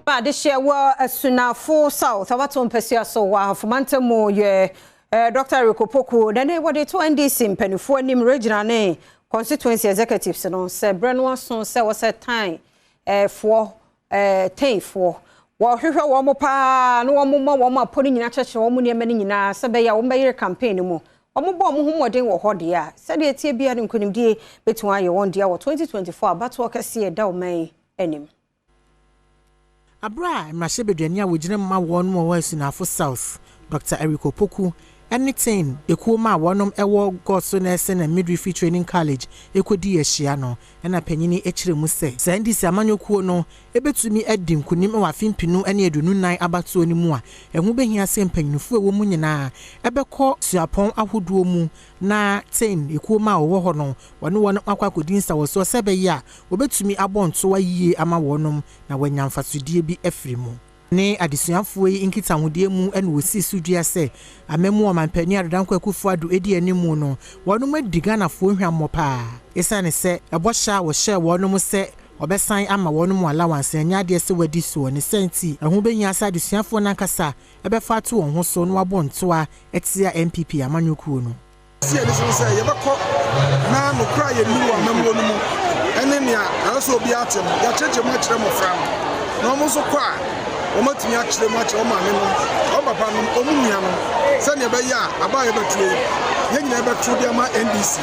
Ba adehyɛ wɔ Asunafo South abato mpɛsua so wɔ Ahafo mantam mu yɛ Dr. Eric Opoku na ne wɔde to NDC mpanimfoɔ anim, regional ne constituency executives no, sɛ berɛ no aso sɛ wɔsɛ tan foɔ tɛnfoɔ wɔhwehwɛ wɔn paa na wɔn ma wɔn apɔ no nyinaa, kyerɛkyerɛ wɔn nneɛma no nyinaa sɛ bɛyɛ a wɔn bɛyere campaign no mu. Wɔn bɔ wɔn ho mmɔden wɔ hɔ deɛ a, sɛdeɛ tie bia no, nkonimdie bɛtumi ayɛ wɔn deɛ wɔ 2024 abatoɔ kɛseɛ ɛda ɔman anim. Abere a mmarahyɛbadwani a wɔgyina mu ma wɔn wɔ wɔ Asunafo South, Dr Eric Opoku, ne ten ekuo mu a wɔnom wɔ Goaso Nursing and Midwifery Training College ekɔdi ahyia no, ɛna panyin kyerɛ mu sɛ saa NDC amanyɔkuo no ebɛtumi adi nkunim wɔ afe 2024 abatoɔ no mu a, ɛho bɛhia sɛ mpanyinfoɔ a ɛwɔ mu nyinaa ɛbɛkɔ suapɔn ahodoɔ mu na ten ekuo mu a wɔwɔ hɔ no, wɔne wɔn akɔ akɔdi nsawɔsoɔ sɛ ɛbɛyɛ a wɔbɛtumi abɔ ntoa yie ama wɔnom na wɔanya mfasodeɛ bi afiri mu. Ne adesuafoɔ yi nkitahodie mu ɛna wɔsi so dua sɛ amamu ɔmampanin Addo Dankwa Akufo Addo edi anim no, wɔnom adi Ghanafoɔ hwammɔ paa, ɛsiane sɛ ɛbɔhyɛ a wɔhyɛɛ wɔnom sɛ ɔbɛsan ama wɔnom allowance ɛnyɛ adeɛ sɛ wɔadi soɔ. Ne sɛ nti ɛho bɛhia sɛ adesuafoɔ no ankasa ɛbɛfa ato wɔn ho so na wɔabɔ ntoa ɛtia NPP amanyɔkuo no. Si ani so sɛ yɛbɛkɔ na nokora a yɛnim wɔ amammuo no mu ɛne nea ɛwɔ sɛ obi ate no, yɛakyerɛkyerɛ mu akyerɛ mmɔfra no, na wɔn nso kɔ a, wɔmatumi akyerɛ mu akyerɛ wɔn maame no, wɔn papa no, wɔn nua no, sɛnea ɛbɛyɛ a aba a yɛbɛtuo yɛn nyinaa yɛbɛto de ama NDC.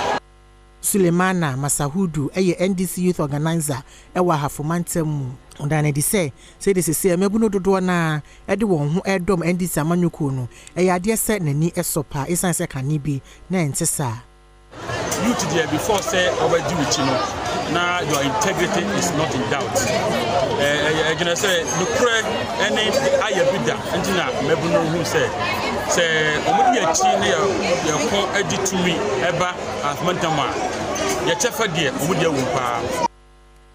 Sulemana Masahudu yɛ NDC youth organizer wɔ Ahafo mantam mu. Ɔda no adi sɛ sɛde sese mmabunu dodoɔ no a ɛde wɔn ho ɛredɔm NDC amanyɔkuo no, ɛyɛ adeɛ sɛ n'ani sɔ paa, ɛsiane sɛ kane bi na ɛnte saa. Youth deɛ, before sɛ ɔbɛgye wo akyi no na your integrity is not in doubt. Ɛgyina sɛ nokorɛ ɛne ayɛ bi da nti na mmabunu hu sɛ wɔn de akyi ne yɛkɔ agye tumi ɛba ahafo a yɛkyɛfa deɛ wɔn deɛ wɔ paa.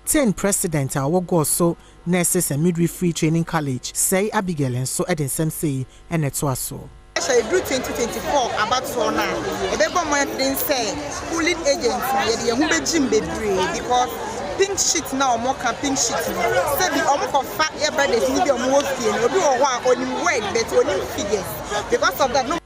Ten president a ɔwɔ Goaso Nurses and Midwifery Training College, Sɛe Abigail, nso de nsɛm sei ɛna ɛtoa so. Ɛhyɛ eduru 2024 abatoɔ no a, ɛbɛbɔ mmɔden sɛ polling agent no, yɛde yɛn ho bɛgyim bebree, because pink sheet na wɔn ka pink sheet no, sɛbi wɔn kɔfa yɛ brothers ni bi a wɔn wɔ fie no, obi wɔ hɔ a onim word but onim figures. Because of that no.